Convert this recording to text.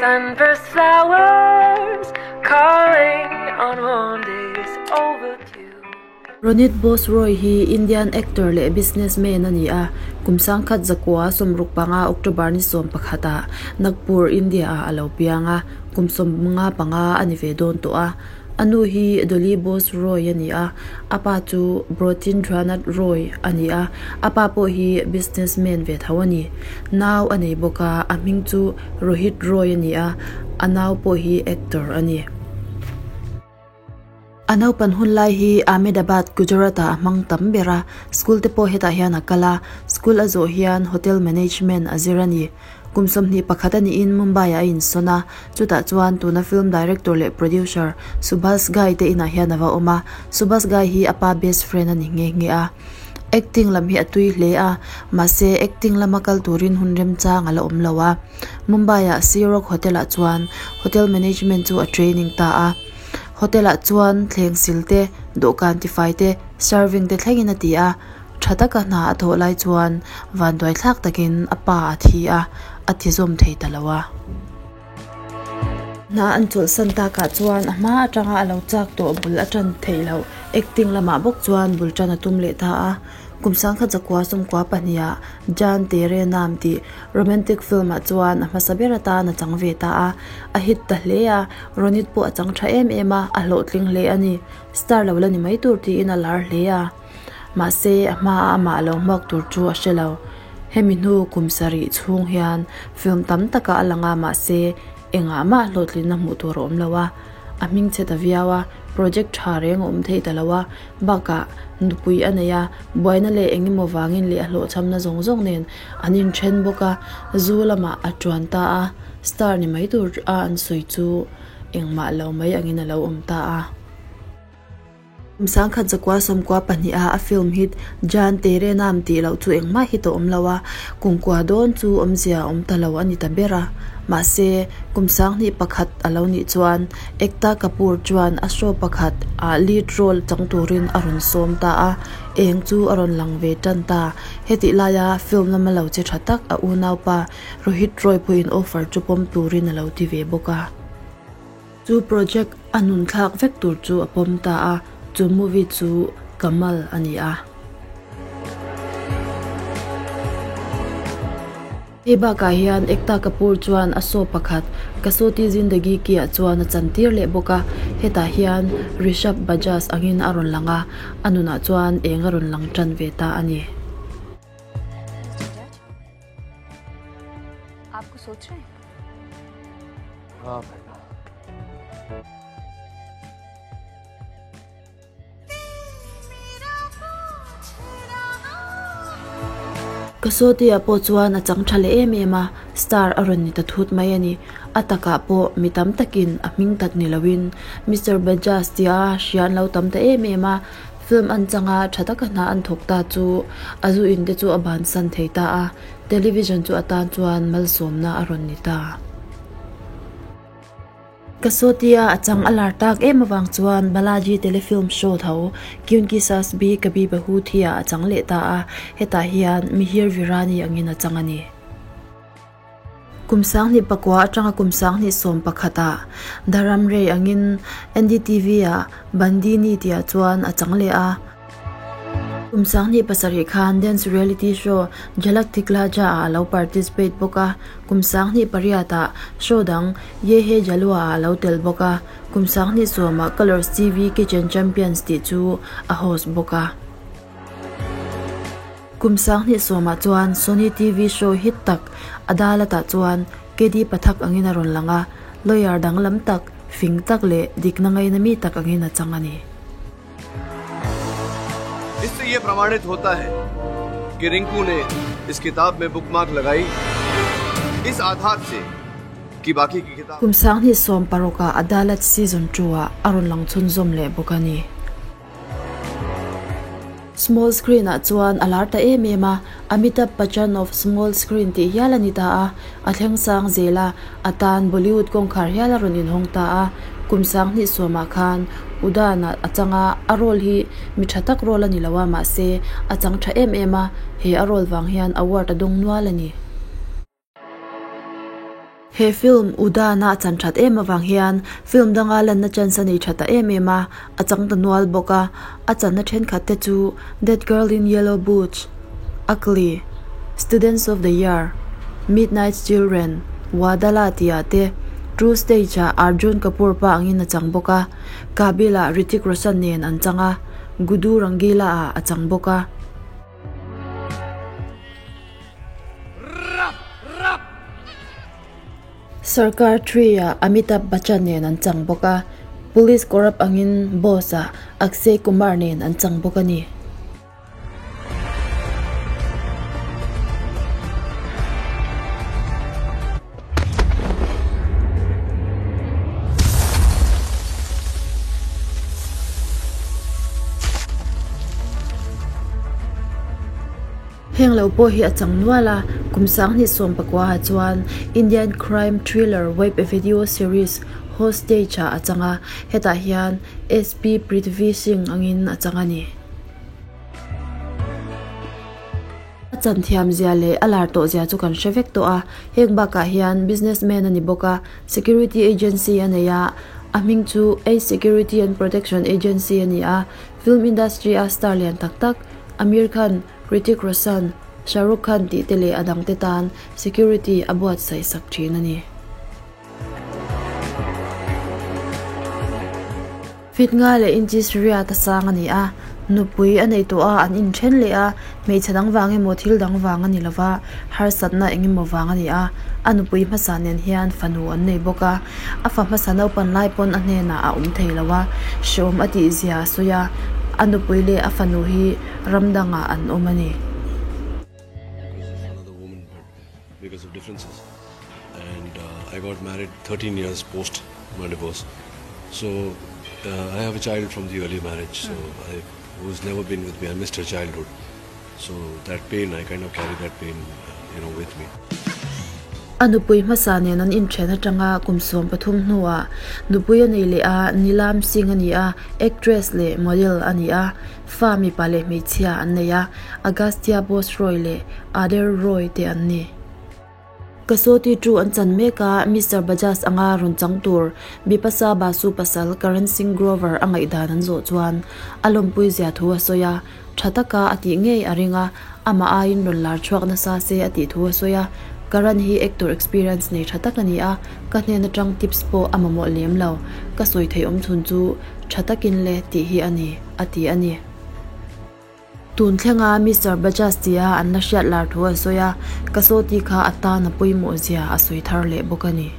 Sunburst flowers calling on warm days overdue. Ronit Bose Roy hi Indian actor leh businessman a ni a, kum 1965 October ni 11 ah Nagpur, India ah a lo piang a, kum 55 a ni ve dawn tawh a. A nu hi Dolly Bose Roy a ni a, a pa chu Brotindranath Roy a ni a, a pa pawh hi businessman ve tho a ni. Nau a nei bawk a, a hming chu Rohit Roy a ni a, a nau pawh hi actor a ni. A naupan hun lai hi Ahmedabad, Gujarat ah a hmang tam ber a, school te pawh hetah hian a kal a, school a zawh hian hotel management a zir a ni. Kum 21 a niin Mumbai ah a insawn a, chutah chuan tuna film director leh producer Subhash Ghai te inah hian a va awm a, Subhash Ghai hi a pa best friend a ni nghe nghe a. Acting lam hi a tui hle a, mahse acting lama kal turin hun remchang a la awm lo a. Mumbai ah Sea Rock Hotel ah chuan hotel management chu a training ta a. Hotel ah chuan thleng sil te, dawhkan tifai te, serving te thlengin a ti a. Tha taka hna a thawh lai chuan vanduai thlak takin a pa a thi a, a ti zawm thei ta lo a. Hna an chawlhsan takah chuan a hma atanga a lo chak tawh bul a tan theih loh acting lamah bawk chuan bul tan a tum leh ta a. Kum 1992 ah Jaan Tere Naam tih romantic film ah chuan a hmasa ber atan a chang ve ta a. A hit ta hle a, Ronit pawh a chang tha em em a, a hlawhtling hle a ni. Star lo la ni mai tur tiin a lar hle a. Mahse, a hmaah amah lo hmuak tur chu a hre lo. Hemi hnu kum sarih chhung hian film tam takah a lang a, mahse, engah mah hlawhtlinna hmuh tur a awm lo a. A hming chhe ta viau a, project tha reng a awm thei ta lo a, bakah nupui a nei a, buaina leh eng emaw vangin leh a hlawhchhamna zawng zawng nen an inthen bawk a, zu lamah a tuan ta a, star ni mai tur a an sawi chu engmah lo mai angin a lo awm ta a. Kum 1992 a a film hit Jaan Tere Naam tih loh chu engmah hit a awm lo a, kum kua dawn chu awmzia a awm ta lo a ni ta ber a. Mahse, kum 2001 a lo nih chuan Ekta Kapoor chuan a show pakhat ah lead role chang turin a rawn sawm ta a, eng chu a rawn lang ve tan ta. Hetih laia film lama lo che tha tak a unaupa Rohit Roy pawhin offer chu pawm turin a lo ti ve bawk a. Chu project a nun thlak vek tur chu a pawm ta a, chu movie chu Kamal a ni a. Hei bakah hian Ekta Kapoor chuan a show pakhat Kasauti Zindagi Ki ah chuan a chantir leh bawk a, hetah hian Rishabh Bajaj angin a rawn lang a, a nunah chuan eng a rawn lang tan ve ta a ni. Kasauti-ah pawh chuan a chang tha leh em em a, star a rawn ni ta thut mai a ni. A takah pawh mi tam takin a hming tak ni loin Mister Bajaj tia hria an lo tam ta em em a, film an chang a, tha taka hna an thawk ta chu a zu in te chu a bansan thei ta a. Television chu atan chuan malsawmna a rawn ni ta. Kasauti-a a chang a lar tak em avang chuan Balaji Telefilm show tho Kyunki Saas Bhi Kabhi Bahu Thi-ah a chang leh ta a, hetah hian Mihir Virani angin a chang a ni. Kum 2009 atanga kum 2011 ah Dharam Ray angin NDTV-ah Bandini tihah chuan a chang leh a. Kum 2007 khan dance reality show Jhalak Dikhhla Jaa ah a lo participate bawk a, kum 2008 ah show dang Yeh Hai Jalwa ah a lo tel bawk a, kum 2010 ah Colors TV Kitchen Champions tih chu a host bawk a. Kum 2010 ah chuan Sony TV show hit tak Adalat ah chuan KD Pathak angin a rawn lang a, lawyer danglam tak, fing tak leh dikna ngaina mi tak angin a chang a ni. इससे ये प्रमाणित होता है कि रिंकू ने इस किताब में बुकमार्क लगाई इस आधार से कि बाकी की किताब Kum 2016 ah Adalat Season 2 ah a rawn lang chhunzawm leh bawk a ni. Small screen ah chuan a lar ta em em a, Amitabh Bachchan of small screen tih hial a ni ta a, a thleng sang zel a, a tan Bollywood kawngkhar hial a rawn inhawng ta a, kum 2010 ah khan Udaan ah a chang a, a role hi mi tha tak role a ni lo a, mahse a chang tha em em a, he a role vang hian award a dawng nual a ni. He film Udaan-a a chan that em avang hian film danga lanna chance a nei tha ta em em a, a chang ta nual bawk a. A channa thenkhat te chu That Girl in Yellow Boots, Ugly, Students of the Year, Midnight's Children, Wadala tih ah te True Stage-ah Arjun Kapoor pa angin a chang bawk a, Kaabil-ah Hrithik Roshan nen an chang a, Guddu Rangeela-ah a chang bawk a. Sarkar 3 ah Amitabh Bachchan nen an chang bawk a, Police corrupt angin Boss ah Akshay Kumar nen an chang bawk a ni. Heng lo pawh hi a chang nual a, kum sanghnih 19 ah chuan Indian crime thriller web video series Hostage ah a chang a, hetah hian SP Prithvi Singh angin a chang a ni. A chan thiam zia leh a lar tawh zia chu kan hre vek tawh a, heng bakah hian businessman a ni bawk a, security agency a nei a, a hming chu Ace Security and Protection Agency a ni a, Film industry a star lian tak tak Aamir Khan, Hrithik Roshan, Shah Rukh Khan tih te leh a dangte tan security a buatsaih sak thin a ni. Fit nga leh inches riat a sang a ni a, nupui a nei tawh a an inthen leh a, hmeichhe dang vang emaw thil dang vang a ni lova, harsatna eng emaw vang a ni a, a nupui hmasa nen hian fanu an nei bawk a, A fa hmasa naupan lai pawn a hnenah a awm thei lo a, hreawm a tih zia a sawi a, a nupui leh a fanu hi ram dangah an awm a ni. Because of differences and I got married 13 years post my divorce so I have a child from the early marriage so I who's never been with me I missed her childhood So that pain I kind of carry that pain you know with me. A nupui hmasa nen an inthen atanga kum 13 hnuah nupui a nei leh a, Nilam Singh a ni a, actress leh model a ni a, fa mipa leh hmeichhia an nei a, Agastya Bose Roy leh Ader Roy te an ni. Kasoti chu an chan mek a, Mister Bajaj anga rawn chang tur Bipasha Basu pasal Karan Singh Grover a ngaihdan an zawh chuan a lawmpui zia thu a sawi a, tha taka a tih ngei a ring a, amah aiin rawn lar chhuak nasa se a tih thu a sawi a, Karan hi actor experience nei tha tak a ni a, ka hnen atang tips pawh a mamawh lem lo, ka sawi theih awm chhun chu tha takin le tih hi a ni, a ti a ni. Tun thlenga Mister Bajaj tia an la hriat lar thu an sawi a, Kasoti kha a tan a pawimawh zia a sawi thar leh bawk a ni.